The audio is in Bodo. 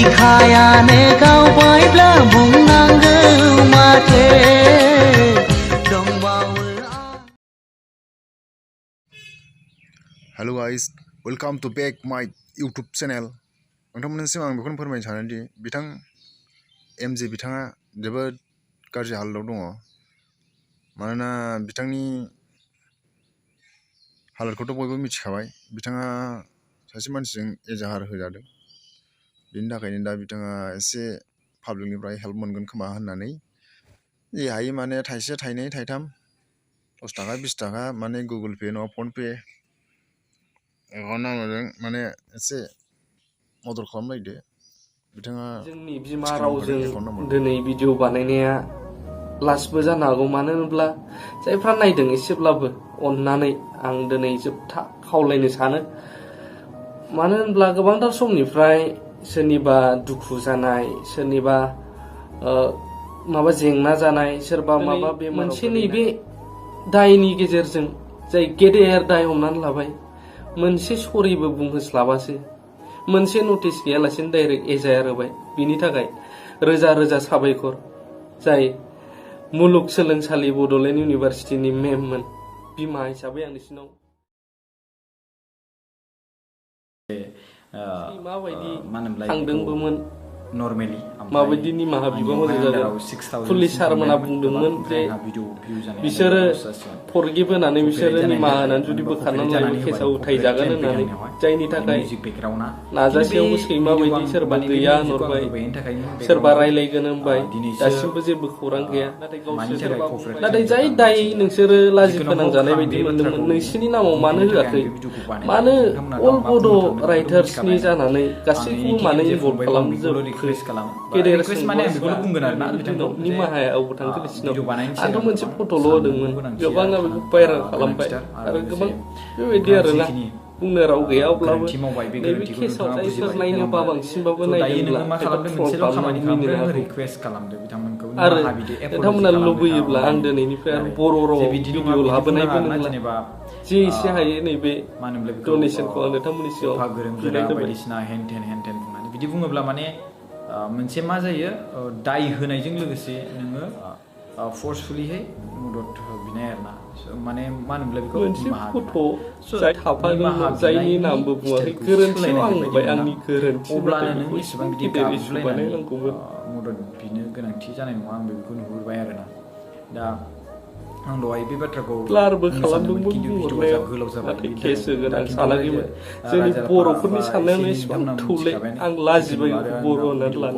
बिखायानो गावबायब्ला बुंनांगौ माथो दंबावो। Hello guys, welcome to back my YouTube channel. नोंथांमोननिसिम आं बेखौनो फोरमायनो सानोदि बिथां एमजे बिथाङा जोबोद गाज्रि हालोदाव दङ। मानोना बिथांनि हालोदखौथ' बयबो मिथिखाबाय। बिथाङा सासे मानसिजों एजाहार होजादों। बेनि थाखायनो दा बिथाङा एसे पाब्लिकनिफ्राय हेल्प मोनगोन खोमा होननानै जे हायो माने थाइसे थाइनै थाइथाम 10 थाखा 20 थाखा माने गुगल पे नङा फन पे एकाउन्ट नाम्बारजों माने एसे मदद खालामलायदो। बिथाङा जोंनि बिमा रावजों दिनै भिडिअ बानायनाया लासबो जानो हागौ। मानो होनोब्ला जायफ्रा नायदों एसेब्लाबो अननानै आं दिनै जोबथा खावलायनो सानो। मानो होनब्ला गोबांथार समनिफ्राय सोरनिबा दुखु जानाय, सोरनिबा माबा जेंना जानाय, सोरबा माबा मोनसे नैबे दायनि गेजेरजों जाय गेदेर दाय हमनानै लाबाय, मोनसे सरिबो बुंहोस्लाबासो मोनसे नटिस गैयालासेनो डाइरेक्ट एजाहार होबाय। बिनि थाखाय रोजा रोजा साबायखर जाय मुलुग सोलोंसालि बड'लेण्ड इउनिभारसिटिनि मेममोन। बिमा हिसाबै आं नोंसिनाव माबायदि थांदोंबोमोन, नर्मेलि माबायदि निमाहा बिबा मोजां जागोन। पुलिस सारमोना बुंदोंमोन जे बिसोरो फरगिभ होनानै बिसोरो निमाहा होनानै जुदि बोखारनानै लायोबा केसाव उथायजागोन होननानै, जायनि थाखाय नाजासेयावबो सैमा बायदि सोरबा गैया होनहरबाय, सोरबा रायलायगोन होनबाय, दासिमबो जेबो खौरां गैया। नाथाय जाय दाय नोंसोरो लाजि फोनांजानाय बायदि मोनदोंमोन, नोंसिनि नामाव मानो होआखै? मानो अल बड' राइटार्सनि जानानै गासैखौबो मानो इनभल्भ खालामजोबखो? गेदेर निमाहायावबो थांखो बिसिनाव। आंथ' मोनसे फट'ल' होदोंमोन, गोबाङा बेखौ भाइरेल खालामबाय आरो गोबां बेबायदि आरोना बुंनो राव गैया। अब्लाबो नैबे केसाव जायफोर नायनोबा बांसिनबाबो नायदोंब्ला आरो नोंथांमोना लुबैयोब्ला आं दिनैनिफ्राय आरो बर' राव भिडिअ लाबोनायबो नंला। जे एसे हायो नैबे डनेसनखौ आं नोंथांमोननि सिगाङाव बिनाय जाबाय। बिदि बुङोब्ला माने मोनसे मा जायो, दाय होनायजों लोगोसे नोङो फर्सफुलिहाय मदद बिनाय आरोना। माने मा होनोमोनलाय बेखौ मोनसे फट' जाय थाफादोंमोन, जायनि नामबो बुङाखै, गोरोन्थियाव आं नुबाय, आंनि गोरोन्थि। अब्लानो नों इसेबां बिदि गाबज्लायनानै मदद बिनो गोनांथि जानाय नङा। आं बेखौ नुहुरबाय आरोना। दा आं दहाय बे बाथ्राखौ ब्लारबो खालामदोंमोन बुंहरनायाव, नाथाय केस होगोन आं सानाखैमोन। जोंनि बर'फोरनि साननायावनो एसेबां थौले, आं लाजिबाय बर' होननानै लानो।